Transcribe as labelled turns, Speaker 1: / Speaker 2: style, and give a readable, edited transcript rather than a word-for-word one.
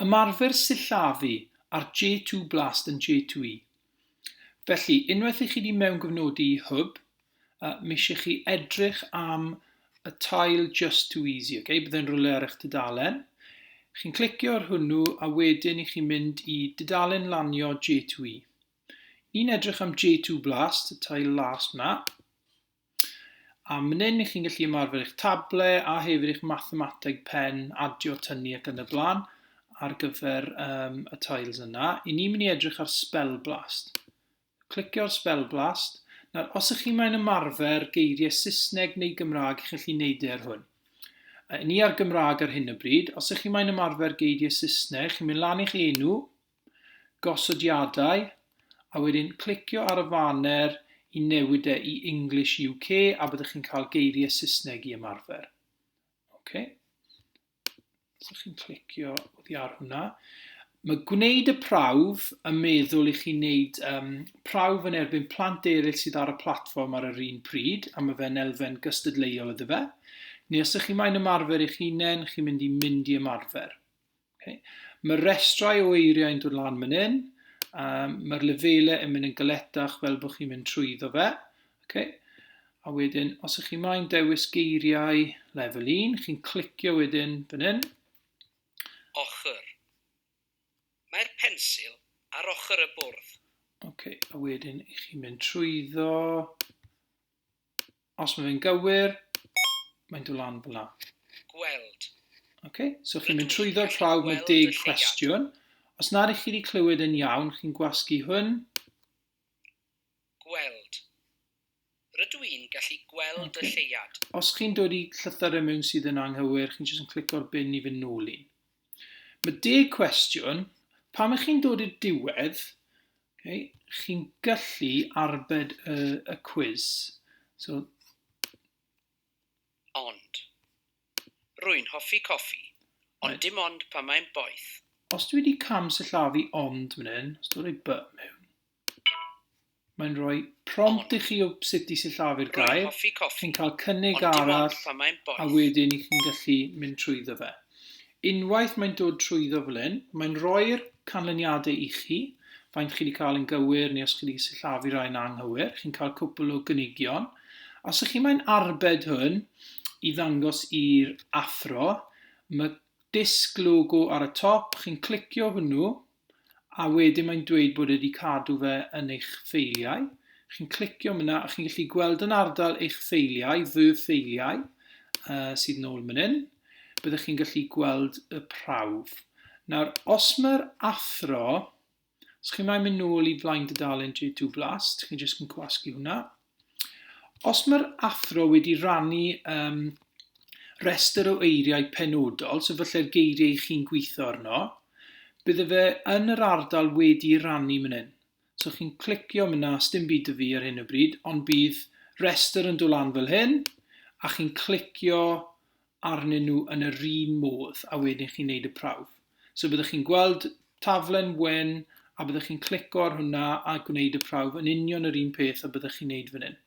Speaker 1: Ymarfer sillafu ar J2 Blast yn J2E. Felly, unwaith i chi wedi mewngofnodi i Hwb, uh, mi eisiau chi edrych am y tail Just Too Easy, okay? Byddai'n rhywle ar eich tudalen. Chi'n clicio ar hwnnw a wedyn i chi'n mynd i dudalen lanio J2E. Ni'n edrych am J2 Blast, y tail las yna. A man hyn, chi'n gallu ymarfer eich table a hefyd eich mathemateg pen, adio, tynnu ac yn y blaen ar gyfer um, y tiles yna. I ni'n mynd i edrych ar Spell Blast. Clicio ar Spell Blast. Nawr, os ych chi'n mae'n ymarfer geiriau Saesneg neu Gymraeg, chi'n gallu neud e ar hwn. Uh, ni ar Gymraeg ar hyn o bryd. Os ych chi'n mae'n ymarfer geiriau Saesneg, chi'n mynd lan i'ch enw, Gosodiadau, a wedyn clicio ar y faner i newid e i English UK a byddwch chi'n cael geiriau Saesneg i ymarfer. Ok. So chi'n clicio oddi ar hwnna. Mae gwneud y prawf yn meddwl i chi wneud um, prawf yn erbyn plant eraill sydd ar y platfform ar yr un pryd, a mae fe'n elfen gystadleuol iddo fe. Neu os ydych chi moyn ymarfer eich hunain, chi'n mynd i mynd i ymarfer. Okay. Mae restrau o eiriau yn dod lan man hyn. Um, Mae'r lefelau yn mynd yn galetach fel bod chi'n mynd trwyddo fe. Okay. A wedyn, os ych chi moyn dewis geiriau lefel 1, chi'n clicio wedyn fan hyn.
Speaker 2: Ochr. Mae'r pensil ar ochr y bwrdd.
Speaker 1: Ok, a wedyn i chi'n mynd trwyddo. Os mae fe'n gywir, mae'n dod lan fel 'na.
Speaker 2: Gweld.
Speaker 1: Ok, so chi'n mynd trwyddo'r prawf, mae deg cwestiwn. Os nad ych chi wedi clywed yn iawn, chi'n gwasgu hwn.
Speaker 2: Gweld. Rydw i'n gallu gweld y lleuad.
Speaker 1: Os chi'n dod i llythyrau mewn sydd yn anghywir, chi'n jyst yn clico'r bin i fynd nôl un. Mae deg cwestiwn. Pan ych chi'n dod i'r diwedd, okay, chi'n gallu arbed y, y cwiz. So,
Speaker 2: Ond. Rwy'n hoffi coffi, ond right. dim ond pan mae'n boeth.
Speaker 1: Os dwi wedi cam sillafu ond fan hyn, os dwi'n rhoi b mewn, Mae'n rhoi prompt i chi o sut i sillafu'r gair. Chi'n cael cynnig arall a wedyn i chi'n gallu mynd trwyddo fe. Unwaith mae'n dod trwyddo fel hyn, mae'n rhoi'r canlyniadau i chi, faint chi wedi cael yn gywir neu os chi wedi sillafu rhai yn anghywir, chi'n cael cwpl o gynigion. Os ych chi mae'n arbed hwn i ddangos i'r athro, mae disg logo ar y top, chi'n clicio hwnnw, a wedyn mae'n dweud bod e wedi cadw fe yn eich ffeiliau. Chi'n clicio myna a chi'n gallu gweld yn ardal eich ffeiliau, fy ffeiliau, uh, sydd nôl man hyn. Byddwch chi'n gallu gweld y prawf. Nawr, os mae'r athro, os chi'n mae'n mynd nôl i flaen dudalen J2 Blast, chi'n jyst yn gwasgu hwnna. Os mae'r athro wedi rannu um, restr o eiriau penodol, so falle'r geiriau i chi'n gweithio arno, bydde fe yn yr ardal wedi rannu man hyn. So chi'n clicio myna, sdim byd 'da fi ar hyn o bryd, ond bydd restr yn dod lan fel hyn, a chi'n clicio arnyn nhw yn yr un modd a wedyn chi'n neud y prawf. So byddwch chi'n gweld taflen wen a byddwch chi'n clico ar hwnna a gwneud y prawf yn union yr un peth a byddwch chi'n neud fan hyn.